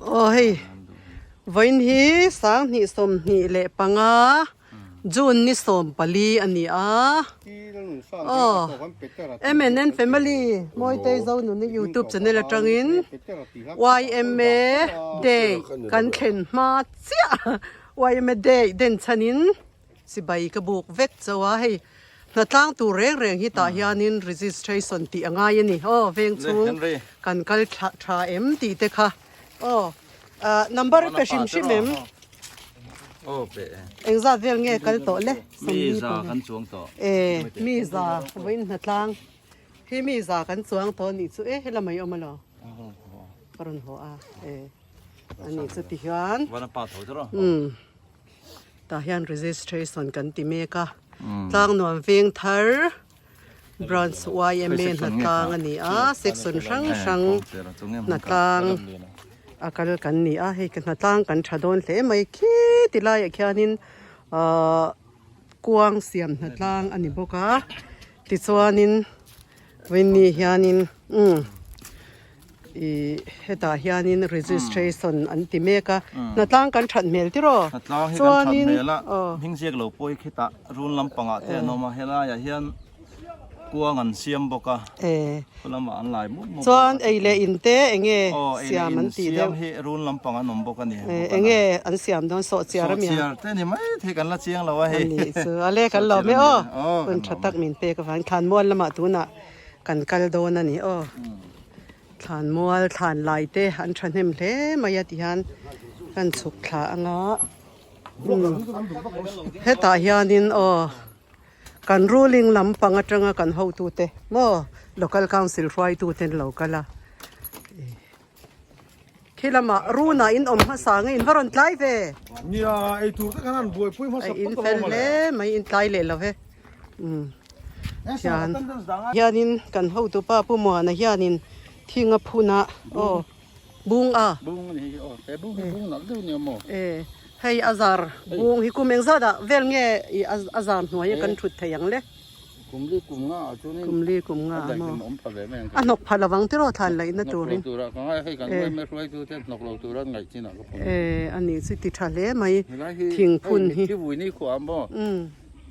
Aw hei vawiin hi 2025 June ni 14 a ni a. Aw MNN family Mawitei Zonuni youtube channel atangin yma day kan thlen hma chiah yma day den chhanin Chibai ka buk vek chauh a, hei hnatlang tur reng reng hi tah hianin registration tih a ngai a ni aw, veng chhung kan kal thla tha em tih te kha aw, number i pe hrim hrim em? Engzat vel nge kal tawh le? Mi za kan chuang tawh. E, mi za vawiin hnatlang hi mi za kan chuang tawh a nih chu e, helama i awm alaw? Ka rawn haw a, e a nih chu ti hian. Umm. Tah hian registration kan ti mek a, Tlangnuam veng thar branch yma hnatlang a ni a, section hrang hrang hnatlang a kal kan ni a, hei hnatlang kan tha dawn hle mai khi ti laiah khianin ahh kuang siam hnatlang a ni bawk a, tichuanin Vawiinni hianin umm ih hetah hianin registration an ti mek a hnatlang kan that hmel tiraw Hnatlang hi kan that hmel a hming ziak lo pawh hi khitah run lampangah te an awm a helaiah hian kuang an siam bawk a khulamah an lai mup mup bawk a chuan ei leh in te eng nge siam an tih deuh siam hi run lampang an awm bawk a ni eng nge an siam dawn sawhchiar a mi sawhchiar te ni mai thei kan la chiang lo a hei a nih chu a le kan lawm e aw hun tha tak min pek avangin thlanmual lamah tunah Kan kal dawn a ni aw. Thlanmual thlan lai te an thahnem hle mai a tihian kan chhuk thla anga hetah hianin aw kan ruling lampang atanga kan hotute maw local council hruaitute an lo kal a khi lamah runa in awm hmasa nge in va rawn tlai ve. Nia eitur te khan an buaipui hmasa phawt alawm a le. In fel hle mai in tlai leh lo ve. Hian hianin kan hotupa Pu Muana hianin thing a phun a aw bung a bung ani hei aw he bung hi bung nalh deuh nia maw e hei a zar bung hi kum engzat ah vel nge i a zar hnuai a kan thut thei ang le kum li kum nga ah chuanin kum li kum nga ah maw a hnawk pha lovang tiraw thlan laihna turin hnawk lo turah ka ngai hei kan uaime hruaitu te hnawk lo tura ngaih chinah ka phun e ani chu ti tha hle mai thing phun hi hei mitthi vui ni khuah maw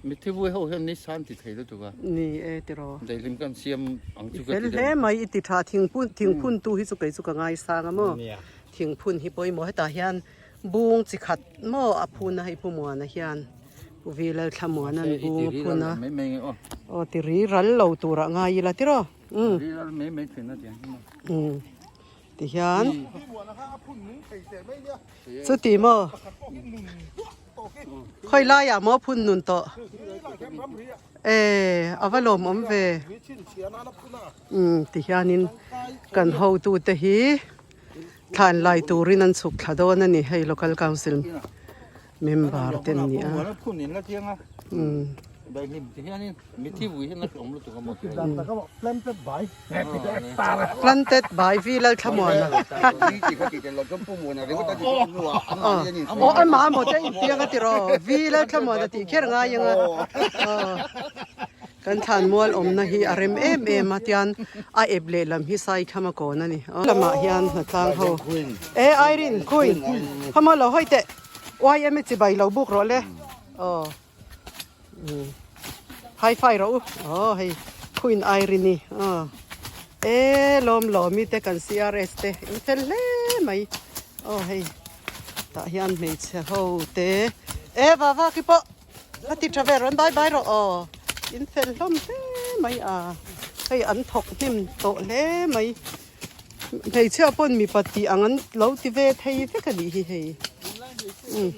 Mitthi vui ho hian ni san ti thei lutuk a. Ni e tiraw. Daihlim kan siam ang chu ka ti deuh. I fel hle mai i ti tha thingphun thingphun tu hi chu kei chu ka ngaisang a maw. Thingphun hi pawimawh hetah hian bung chi khat maw a phun a hei Pu Muana hian Pu Vi Lalthlamuan an bung a phun a. Aw ti ri ral lo turah ngai ila tiraw. Umm. Ri ral mai mai thin a tiang hi maw. Umm. Ti hian chuti maw khawi laiah maw phun nun tawh e a va lawmawm ve umm ti hianin kan hotute hi thlan lai turin an chhuk thla dawn a ni hei local council member te an ni a umm. Planted by V Lalthlamuana Aw amah amaw te a inpiang a tiraw V Lalthlamuana tih kher ngai ang a Kan thlanmual awmna hi a rem em em a tian a ep lehlam hi Saikhama kawn a ni lamah hian hnatlang ho e Irene Queen khawmaw lo hawi teh YMA chibai lo buk rawh le aw. High five rawh u aw hei Queen Irene aw e lawm lawmi te kan CRS te in fel hle mai aw hei tah hian hmeichhe ho te e va va khi pawh a ti tha ve rawn bai bai rawh aw in fel hlawm hle mai a hei an thawk hnem tawh hle mai hmeichhia pawn mipa tih ang an lo ti ve thei vek a nih hi hei umm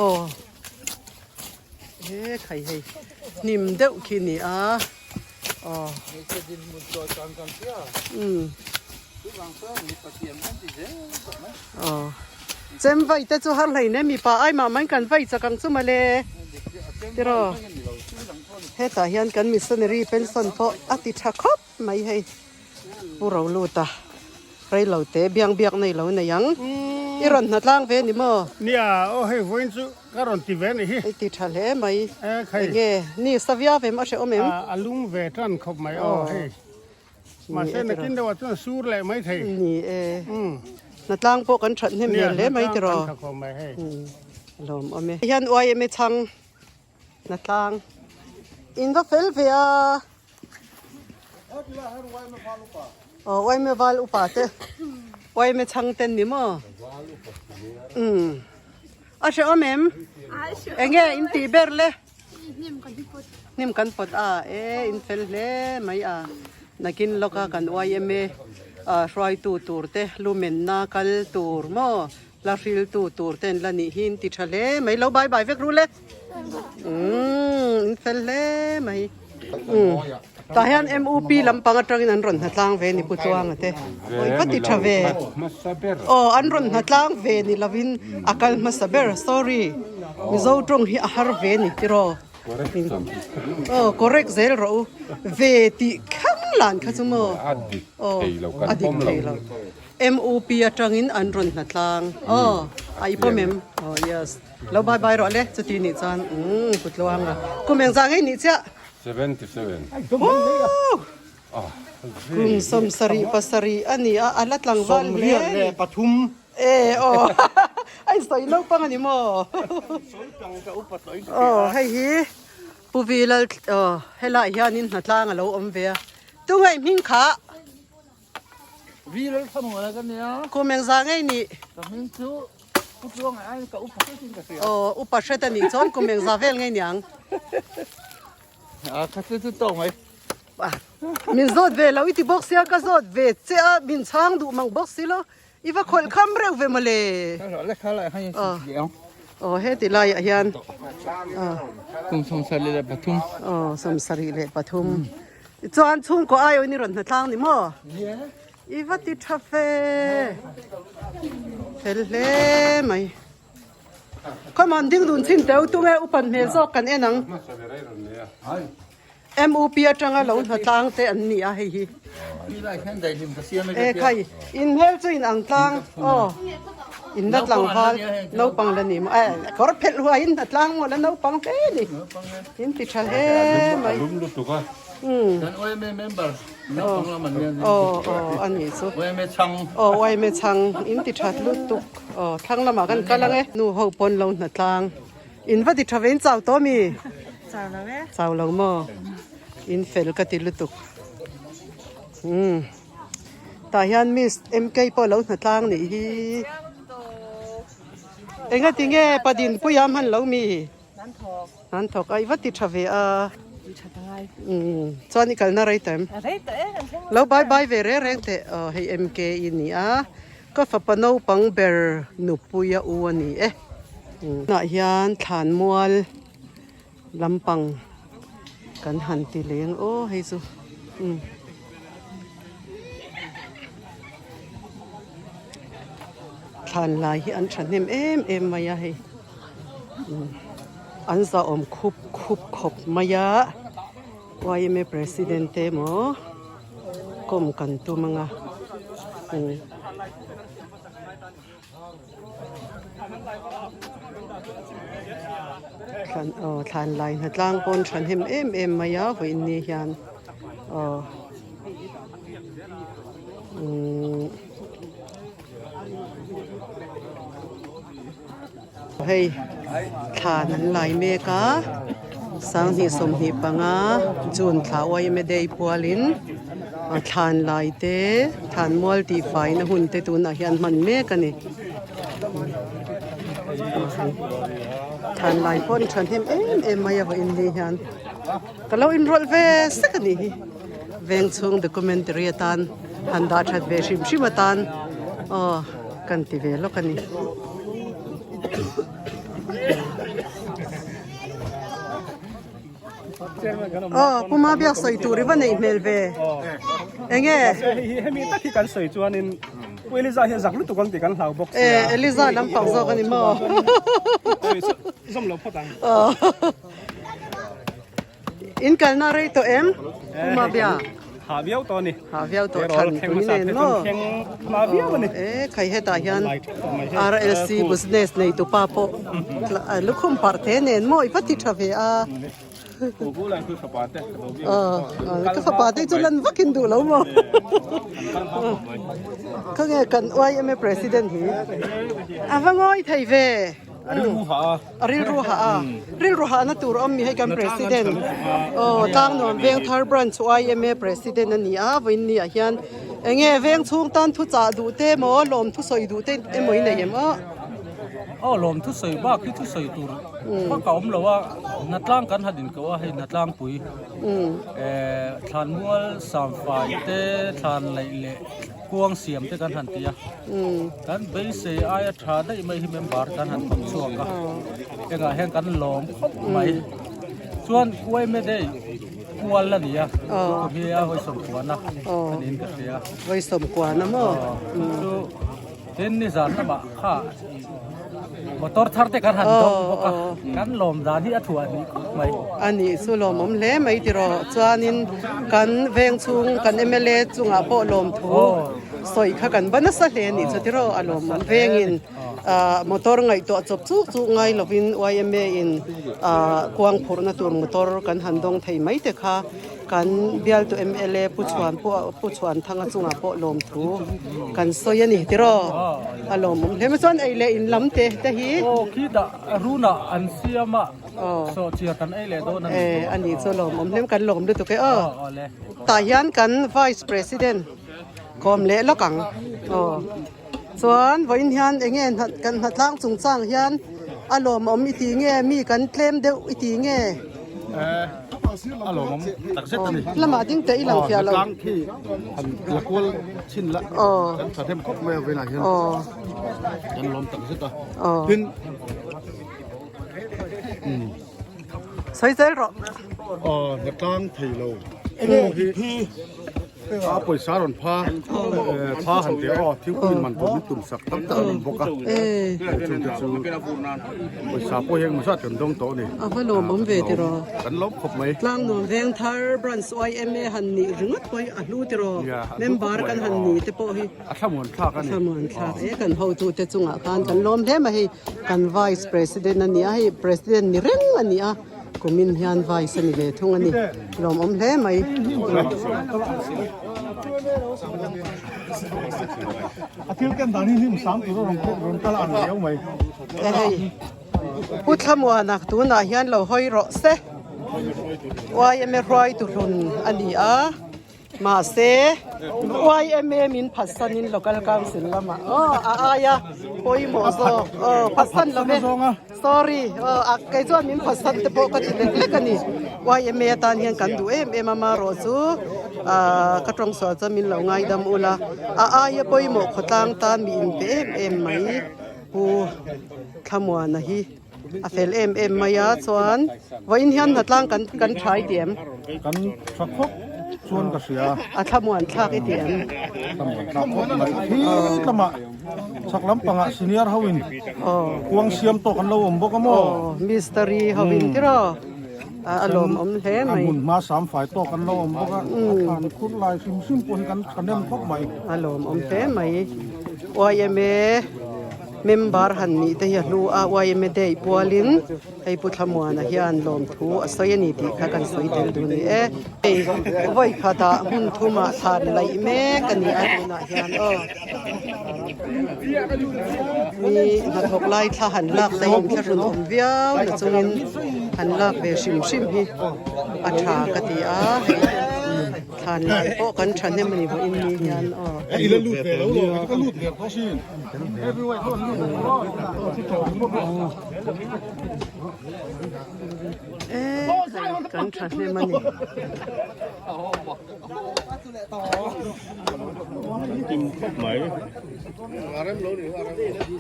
aw he khai hei hnim deuh khi a ni a aw umm aw chem vai te chu har hlei nen mipa ai mah mai kan vai chak ang chu mawle tiraw. Hetah hian kan missionary pension pawh a ti tha khawp mai hei Pu Roluta reilo te biang biak nei lo nei ang i rawn hna tlang ve ni maw? Nia aw hei vawiin chu ka rawn ti ve ni hi. I ti tha hle mai enge ni savia vem a hrehawm em? A lung ve tan khawp mai aw hei mahse nakin deuhah chuan sur leh mai thei. Ni e. Hnatlang pawh kan that hnem hmel hle mai tiraw. Lawm awm e. Hian YMA chhang hnatlang in va fel ve a. Aw YMA val upa te YMA chhang ten ni maw. Umm a hrehawm em? Enge in tih ber le? Hnim kan pawt a e in fel hle mai a nakin lawka kan YMA hruaitu tur te lumenna kal tur maw la hriltu tur te an la nih hi in ti tha hle mai lo bye bye vek ru le umm in fel hle mai umm tah hian MUP lampang atangin an rawn hnatlang ve ni Pu Tluanga te awi va ti tha ve aw an rawn hnatlang ve ni lovin a kal hmasa ber sorry Mizo tawng hi a har ve ni tiraw aw correct zel rawh u ve tih khang lan kha chu maw aw a dik thei lo. MUP atangin an rawn hnatlang aw a i pawm em aw yes lo bye bye rawh le chuti nih chuan umm kutluanga kum engzah ngei nih chiah 77 kum sawmsarih pasarih a ni a a la tlangval hle Sawmriat leh pathum e aw a insawi naupang a ni maw aw hei hi Pu Vilal aw helaiah hianin hnatlang a lo awm ve a tungaih hming kha. Vi lal thla mual ka nia. Kum engzah ngei nih? Ka hming chu Pu Tluanga aiin ka upa hret in ka hria. Aw upa hret a nih chuan kum engzah vel ngei niang? A kha chu chu tawk mai. Min zawt ve lo i ti bawk sia ka zawt ve che a min chhang duh mang bawk si lo. I va khawlh kham reuh ve mawle. Aw heti laiah hian Kum 73. Aw 73. Chuan chhungkaw aiawin i rawn hnatlang ni maw? I va ti tha fe. Fel hle mai. Come on ding dun chin teu tunge upan hmel zawk kan en ang. MUP atanga lo hnatlang te an ni a hei hi. E khai in hmel chu in ang tlang aw in la tlangval naupang la ni maw e kawr phelh huai in hnatlang maw la naupang hle ni in ti tha hle mai. Kan YMA member naupang lam an nia. Aw aw a nih chu. YMA chhang. Aw YMA chhang in ti that lutuk aw thlang lamah kan kal ang e nu ho pawn lo hnatlang. In va ti tha ve in chau tawh mi? Chau lo e. Chau lo maw? In fel ka ti lutuk. Umm. Tah hian Miss MK pawh lo hnatlang nih hi. Enga ti nge Padinpuia hman lo mi? Nan thawk. Nan thawk a i va ti tha ve a. Ti tha ta ngai. Umm. Chuan i kalna rei ta em? Rei ta e kan thleng. Lo bye bye ve reng reng teh. Aw hei MK i ni a. Ka fapa naupang ber nupuia u a ni e. Tunah hian thlanmual lampang kan han ti leng aw hei chu umm. Thlan lai hi an thahnem em em mai a hei umm an zahawm khup khup khawp mai a yma president te emaw kawm kan tum ang a umm. Thlan aw thlan lai hnatlang pawn thahnem em em mai a vawiin ni hian aw umm hei thlan an lai mek a sanghnih 25 June thla yma day pualin thlan lai te thlan mual tih faina hun te tunah hian hman mek a ni thlan lai pawh an thahnem em em mai a vawiin ni hian ka lo inrawlh ve sek a nih hi veng chhung documentary atan han dah that ve hrim hrim atan aw kan ti ve lawk a ni. Aw Pu Mabiak sawi tur i va neih hmel ve enge hemi tak hi kan sawi chuanin Pu Eliza hi a zak lutuk ang tih kan hlau bawk sia e Eliza lampang zawk a ni maw zawm lo phawt ang In kalna rei tawh em? Pu Mabia. Ha viau tawh a ni. Ha viau tawh thlan tui nen maw? Hma viau a ni. E khai hetah hian RLC business nei tupa pawh lukhum parh te nen maw i va ti tha ve a. Ka fapa te chu lan vakin duh lo maw? Khawnge kan YMA president hi a va ngawi thei ve. A rilru hah a. Rilru hahna tur awm mi hei kan president aw Tlangnuam Vengthar branch YMA president a ni a vawiin ah hian enge veng chhung tan thu chah duh te emaw lawm thu sawi duh te emaw i nei em aw. Aw lawm thu sawi bak hi thu sawi tur vak a awm lo a hnatlang kan han inkoh a hei hnatlangpui eh thlanmual samfai te thlan laih leh kuang siam te kan han ti a kan beisei aia tha daih mai hi member kan han thawk chhuak a engah hian kan lawm khawp mai chuan uaime day kual a ni a kum hi a hawi sawmkuan a niin ka hria hawi sawmkuan a maw chu Tin nizan lamah kha motor thar te kan han dawng bawk a, kan lawm dan hi a thuah hnih khawp mai. A nih chu lawmawm hle mai tiraw. Chuanin kan veng chhung kan mla chungah pawh lawmthu sawi kha kan va nasa hle a nih chu tiraw. A lawmawm vengin motor ngaihtuah chawp chuk chuk ngai lovin yma in kuang phurhna tur motor kan han dawng thei mai te kha. Kan bialtu mla Pu Chhuan pawh Pu Chhuan Thanga chungah pawh lawmthu kan sawi a ni tiraw a lawmawm hle mai chuan ei leh in lam te te hi Aw khitah runah an siam a sawhchiar kan ei leh dawn a ni. E a ni chu lawmawm hle kan lawm lutuk e aw tah hian kan vice president kawm leh lawk ang aw chuan vawiin hian eng nge kan hnatlang chungchang hian a lawmawm i ti nge mi kan tlem deuh i ti nge. A lawmawm tak zet a ni. Lamah ding teh i lang fiah lo. Hnatlang khi han la kual chhin la. Kan tha them khawp mai a vawiinah hian. Kan lawm tak zet a. Tin. Sawi zel rawh. Hnatlang thei lo. Hi. A pawisa rawn pha pha han teh aw thingpui in man tur min tum sak tam tak an awm bawk a chung te chu pawisa pawh hi engemaw zat kan dawng tawh a ni. A va lawmawm ve tiraw. Kan lawm khawp mai. Tlangnuam veng thar branch YMA han nih ringawt pawh hi a hlu tiraw. Member kan han ni te pawh hi. A thlamuan thlak a ni. A thlamuan thlak e kan hotute chungah khan kan lawm hle mai hei kan vice president a ni a hei president ni reng a ni a. Kumin hian vice a ni ve thung a ni. Lawmawm hle mai. A thil ken dan hi hnim sang tur a rawn khawp rawn kal a ang riau mai. E hei, Pu Thlamuana tunah hian lo hawi rawh se. YMA hruaitu hlun a ni a. Mahse, YMA min phatsanin Local Council lamah aw a aia pawimawh zawk aw phatsan lo ve sorry aw a kei chuan min phatsan te pawh ka ti lek lek a ni. YMA atan hian kan duh em em a marawh chu ah ka tawng sual chuan min lo ngaidam ula a aia pawimawh khawtlang tan mi inpe em em mai Pu Thlamuana hi. A fel em em mai a chuan vawiin hian hnatlang kan kan thai tih em? Kan tha khawp chuan ka hria. A thlamuan thlak i tih em? Thlamuan thlak khawp mai. Khi lamah chhak lampangah senior ho in kuang siam tawk an lo awm bawk a maw? Aw mistari ho in tiraw a lawmawm hle mai. A hmun hma sam fai tawk an lo awm bawk a, a thlan khur lai hrim hrim pawh hi kan thahnem khawp mai. A lawmawm hle mai. YMA. Member han nih te hi a hlu a, yma day pualin hei Pu Thlamuana hian lawmthu a sawi a ni tih kha kan sawi tel duh ni e. Hei vawi khatah hmun thumah thlan laih mek a ni a tunah hian aw. Mi hnathawk lai thla han lak te hi inthlahrun awm viau na chungin han lak ve hrim hrim hi a tha ka ti a hei. Thlan lai pawh kan thahnem a ni vawiin ni hian aw. E kan thahnem a ni.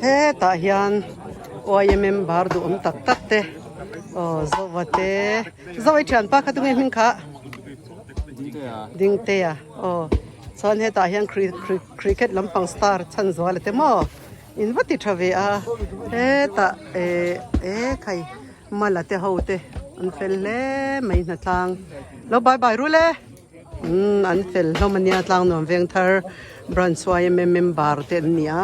Hetah hian YMM bar duhawm tak tak te aw Zova te Zova i thianpa kha tunge hming kha. Dingtea aw chuan hetah hian cricket lampang star chhan zual te maw in va ti tha ve a hetah eh eh khai mala te ho te an fel hle mai hnatlang lo bye bye rul e umm an fel hlawm ania tlangnuam veng thar branch yma member te an ni a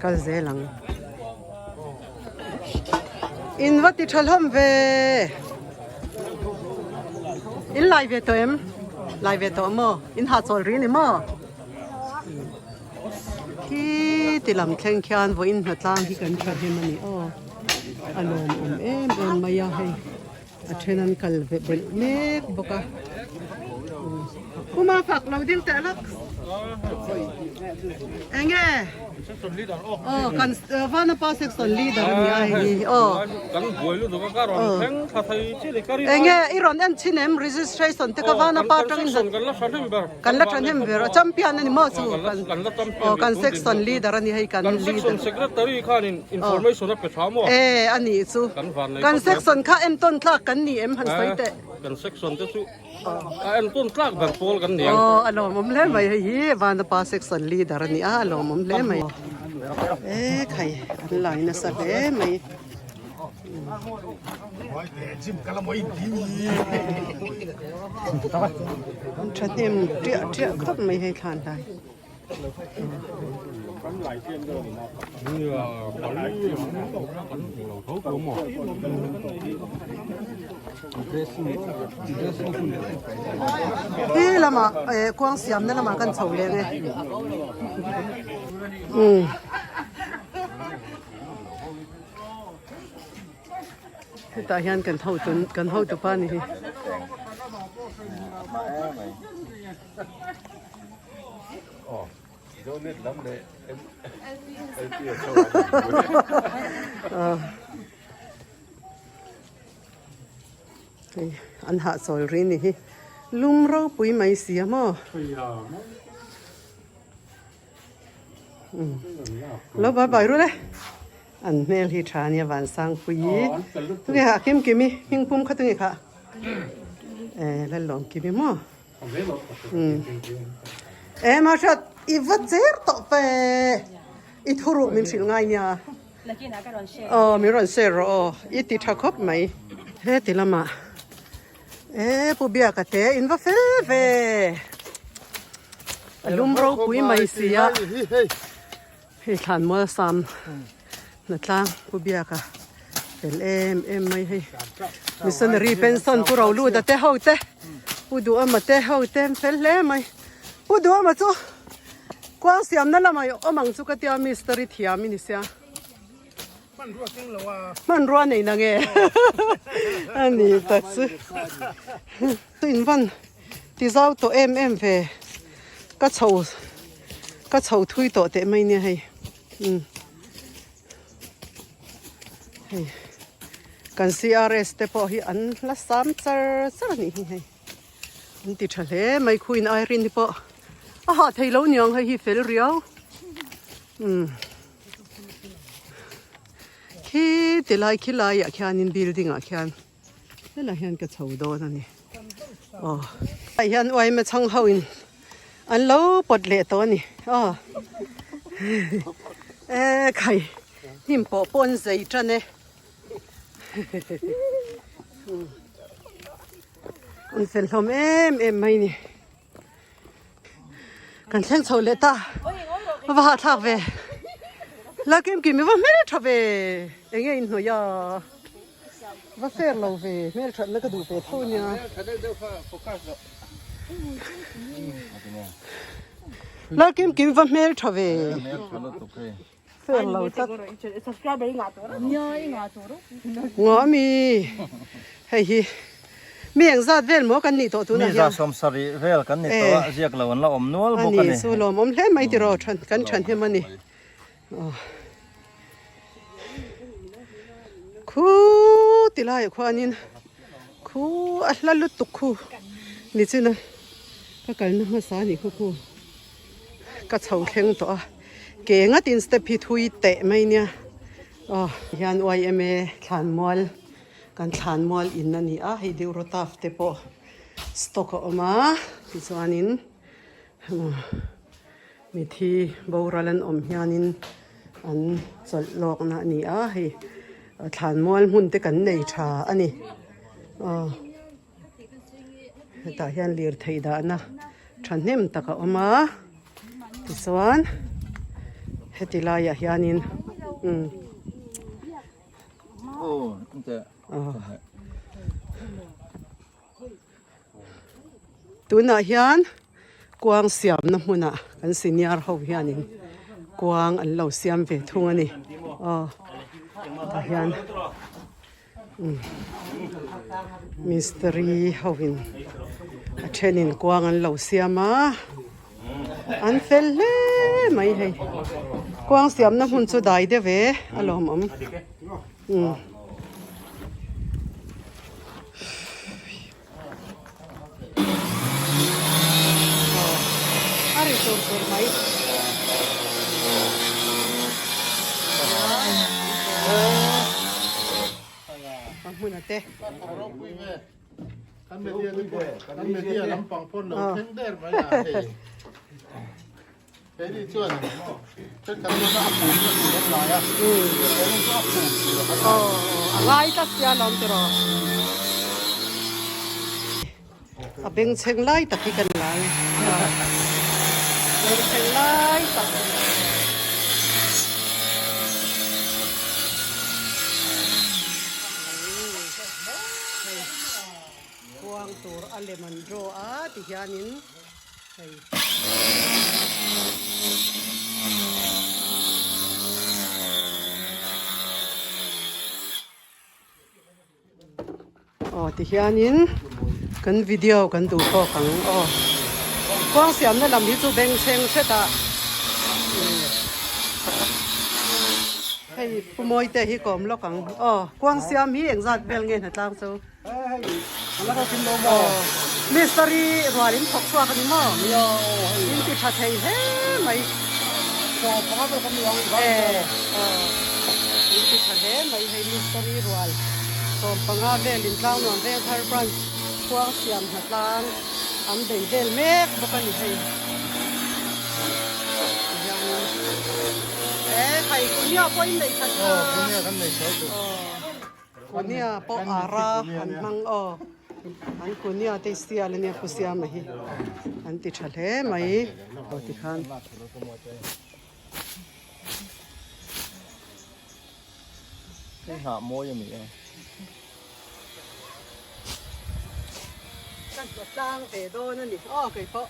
kal zel ang. In va ti tha hlawm ve. In lai ve tawh em? Lai ve tawh maw? In hahchawl rih a ni maw? Khi ti lam thleng khian vawiin hnatlang hi kan tha hnem a ni aw. A lawmawm em em mai a hei. A then an kal ve belh mek bawk a. Kuma fak lo ding teh lak. Enge? Aw kan Vanapa section leader a ni a hei hi aw. Kan buai lutuk a ka rawn thleng thla thei chi ni ka rin. Enge i rawn en chin em registration te ka Vanapa atangin kan section kan la thahnem ber. Kan la thahnem ber a champion a ni maw chu kan aw kan section leader a ni hei kan leader. Kan section secretary khanin information a pe tha maw? E a nih chu. Kan section kha entawn tlak kan ni em han sawi teh. Kan section te chu a entawn tlak ber pawl kan ni ang. Aw a lawmawm hle mai hei hi Vanapa section leader a ni a a lawmawm hle mai. E khai an lai nasa hle mai. An thahnem tiah tiah khawp mai hei thlan hlai. Khi lamah eh kuang siamna lamah kan chho leng e. Umm. Hetah hian kan hotu kan hotu pa ni hi. Hei an hahchawl ri ni hi lum ropui mai si a maw. Lo bai bai rul e an hmel hi tha ania Vansangpui tunge kha Kimkimi hmingpum kha tunge kha e Lalawmkimi maw e mahriat i va cher tawh pe i thuruh min hrilh ngai nia aw min rawn share rawh aw i ti tha khawp mai heti lamah E Pu Biaka te in va fel ve. A lum ropui mai si a. Hei thlan mual sam na tlang Pu Biaka fel em em mai hei. Missionary pension Pu Roluda te ho te Pu Duhama te ho te an fel hle mai. Pu Duhama chu kuang siamna lamah i awm ang chu ka tia mistari thiam i ni sia. Hmanrua nei na nge a ni tak chu chu in van ti zau tawh em em ve ka chho ka chho thui tawh teh mai nia hei umm hei kan C R S te pawh hi an la sam char char a nih hi hei an ti tha hle mai khuin Irene te pawh a hah thei lo niang hei hi fel riau umm. Khi ti lai khi laiah khianin building ah khian helai hian ka chho dawn a ni aw ah hian uaima chhang ho in an lo pawt leh tawh a ni aw e khai hnim pawh pawh an zei tan e an fel hlawm em em mai ni. Kan thleng chho leh ta va hahthlak ve la kim kim i va hmel tha ve enge in hnawih a va fair lo ve hmel that na ka duh ve tho nia la kim kim i va hmel tha ve fair lo tlat ngaw mi hei hi mi eng zat vel maw kan nih tawh tunah hian mi za sawmsarih vel kan ni tawh a ziak lo an la awm nual bawk a ni ani chu lawmawm hle mai tiraw than kan thahnem a ni khu ti laiah khuanin khu a hla lutuk khu nichina ka kalna hmasa a nih khaw khu. Ka chho thleng tawh a, ke ngatin step hi thui teh mai nia aw hian yma thlanmual kan thlanmual in a ni a hei deuh rawtaf te pawh stock a awm a tichuanin mithi boral an awm hianin an chawlh lawkna a ni a hei thlanmual hmun te kan nei tha a ni aw. Hetah hian lirthei dahna thahnem tak a awm a tichuan heti laiah hianin umm Tunah hian kuang siamna hmunah kan senior ho hianin kuang an lo siam ve thung a ni aw tah hian mistiri ho in a thenin kuang an lo siam a an fel hle mai hei kuang siamna hmun chu dai deuh ve a lawmawm. A ri tur tur mai. A hmun a te. Kan media te pawh kan media lampang pawn lo thleng der mai a hei. Keini chuan thenkhat chuan a pum na tur an lai a, keini chu a pum tur a kan lai. A ngai tlat sia lawm tiraw. A bengchheng lai tak hi kan lai. Bengchheng lai tak. Kuang tur a lem an draw a tihianin. Hei. Aw tihianin kan video kan duh tawk ang aw. Khuang siamna lam hi chu bengchheng hretah hei Pu Mawite hi ka awm lawk ang aw. Khuang siam hi engzat vel nge hnatlang chu? Mistari rual in thawk chhuak a ni maw? In ti tha thei hle mai. In ti tha hle mai hei mistari rual 15 vel in tlang nuam veng thar branch khuang siam hna tlang an bei vel mek bawk a ni hei. E khai kunia pawh in nei khat kha. Kunia pawh ara an hmang aw an kunia te sial ania pu siama hi an ti tha hle mai aw tikhan. Hei hnah mawi a ni e. Ka tlang ve dawn a ni aw kei pawh.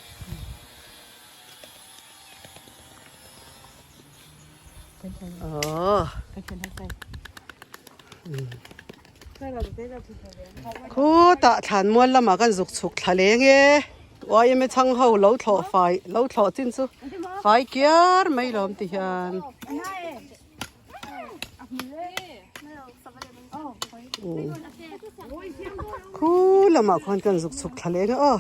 Khutah thlan mual lamah kan zuk chhuk thla leng e yma chhang ho lo thlawh fai lo thlawh chin chu fai kiar mai lawm ti hian khu lamah khuan kan zuk chhuk thla leng e aw.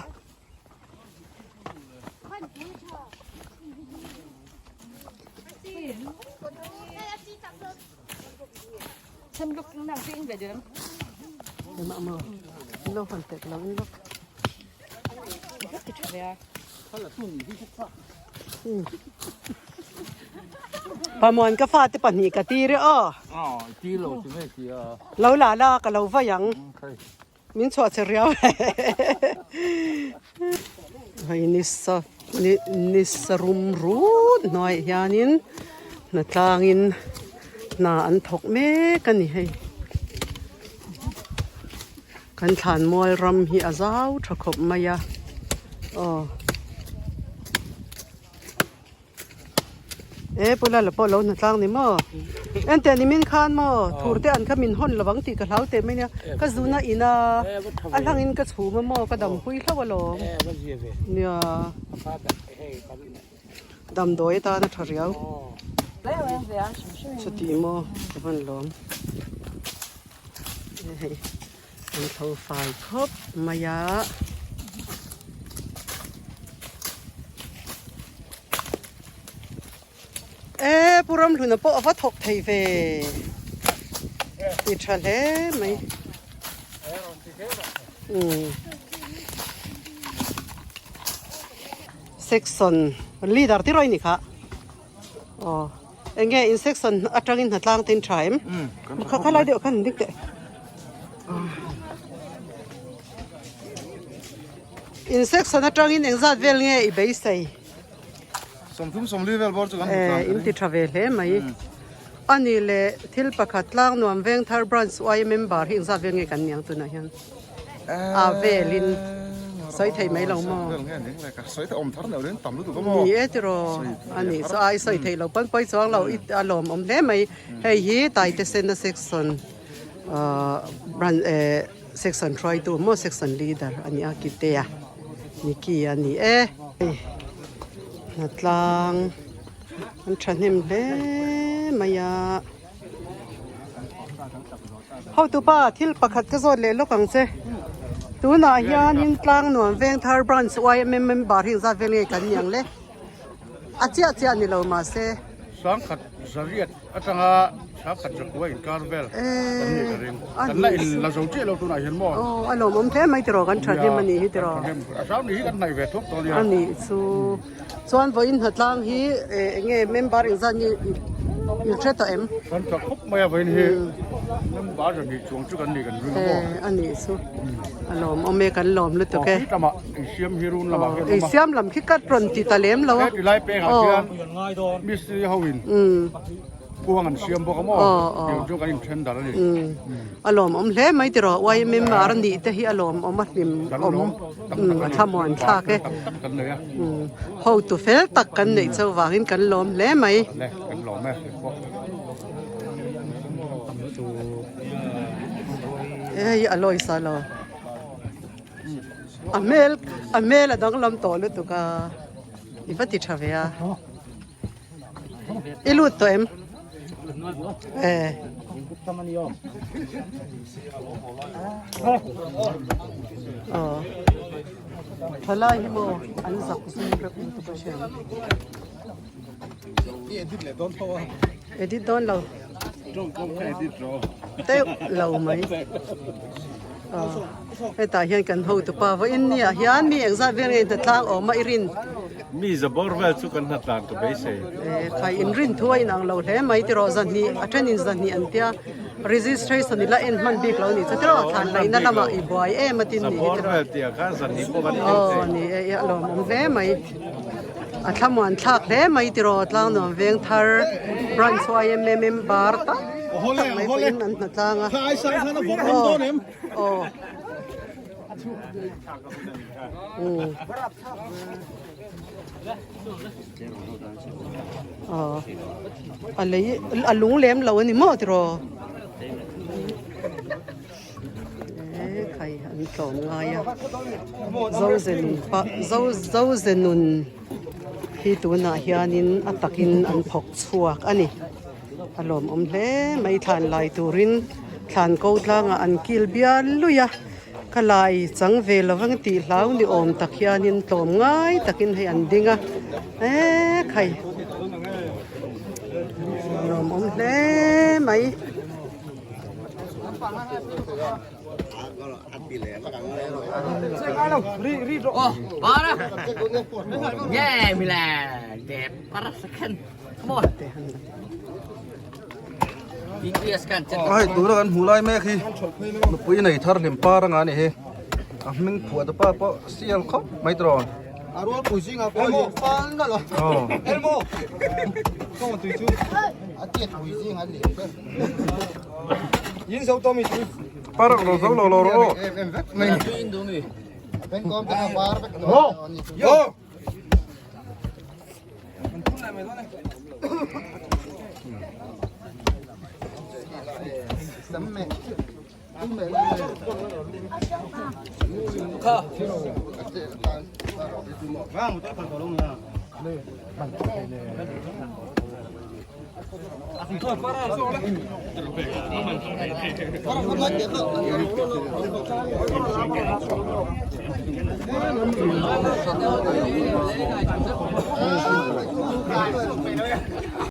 Pamuan ka fate pahnih ka tir e aw. Lo la la ka lo vai ang. Min chhuah che riau hei nisa nisa rum rut hnuaiah hianin hnatlangin hna an thawk mek a ni hei kan thlanmual ram hi a zau tha khawp mai a aw. E pula la pawh lo hna tlang ni maw ente ni min khan maw thur te an kha min hawn lovang tih ka hlau teh mai nia ka zuna ina a hlang in ka chhum a maw ka dam pui hlauh alawm nia damdawi atan a tha riau chuti maw ka van lawm hei An tho fai khawp mai a. E Pu Ramhluna pawh a va thawk thei ve ti tha hle mai. Section leader ti rawih ni kha. Aw eng nge in section atangin hna tlang te in tha em? Kha kha lai deuh khan ding teh. In section atangin eng zat vel nge i beisei? 30 40 vel bawr chu kan hmu tlang. In ti tha ve hle mai. A nih leh thil pakhat tlang nuam Vengthar Branch YMA member hi engzat vel nge kan niang tunah hian a velin sawi thei mai lo maw? Ni e tiraw a nih chu a i sawi theih loh pawn pawi chuang lo i a lawmawm hle mai hei hi Taite Sena section ahh branch eh section hruaitu maw section leader a ni a Kitea Nicky a ni e. Hnatlang. An thahnem hle mai a. Hotupa thil pakhat ka zawt leh lawk ang che. Tunah hianin Tlangnuam Vengthar Branch YMM member hi engzat vel nge kan ni ang le? A chiah chiah ni lo mahse. Sangkhat zariat atanga sangkhat zakua inkar vel kan nih ka ring. Kan la in la zo chiah lo tunah hian maw? Aw a lawmawm hle mai tiraw kan thahnem a nih hi tiraw. A sang ni hi kan hnaih ve thawk tawh a nia. A nih chu. Chuan vawiin hnatlang hi eng nge member engzat nge i hre tawh em? Kan tha khawp mai a vawiin hi member zan hnih chuang chu kan nih kan ring a maw? A nih chu a lawmawm e kan lawm lutuk e. Aw khi lamah eisiam hi run lamah khian awm a. Eisiam lam khi ka rawn ti ta lem lo a. He tilai pengah khian mistiri ho in. Kuang an siam bawk a maw? Tiang chu kan inthen dar a ni. A lawmawm hle mai tiraw YMMR nih te hi a lawmawm a hlim awm a thlamuan thlak e. Hotu fel tak kan neih chauh vangin kan lawm hle mai. Hei a lawi sa lo. A hmel a hmel a danglam tawh lutuk a i va ti tha ve a. I lut tawh em? Eh. Aw. Thalai hi maw an zak zum reuh lutuk a hriat. Edit dawn lo. Teuh lo mai. Aw. Hetah hian kan hotupa vawiin ni ah hian mi engzat vel nge hnatlang awm a i rin? Mi za bawr vel chu kan hnatlan ka beisei. Eh, khai inrin thu a inang lo hle mai tiraw zahnih a thenin zahnih an tia registration ila en hman bik lo ni chu tiraw thlan laihna lamah i buai em a tin ni hi tiraw. Za bawr vel tih ah khan zahnih pawh kan thleng thei. Aw ni e, a lawmawm hle mai. A thlamuan thlak hle mai tiraw Tlangnuam Vengthar Branch YMA member tak tak mai pawhin an hnatlang a. Aw aw. Aw a lei a lung lem lo a ni maw tiraw e khai an tlawm ngai a zozenun pa zo zozenun hi tunah hianin a takin an phawk chhuak a ni. A lawmawm hle mai thlan lai turin thlan ko tlangah an kil bial lui a ka lai chang ve lovang tih hlau ni awm tak hianin tlawm ngai takin hei an ding a eee khai lawmawm hle mai. Hei tuna kan hmuh lai mek hi nupui nei thar hlim par anga a ni hi a hming phuah te pa pawh sial khawp mai tiraw par ang lo zo lo lo rawh aw.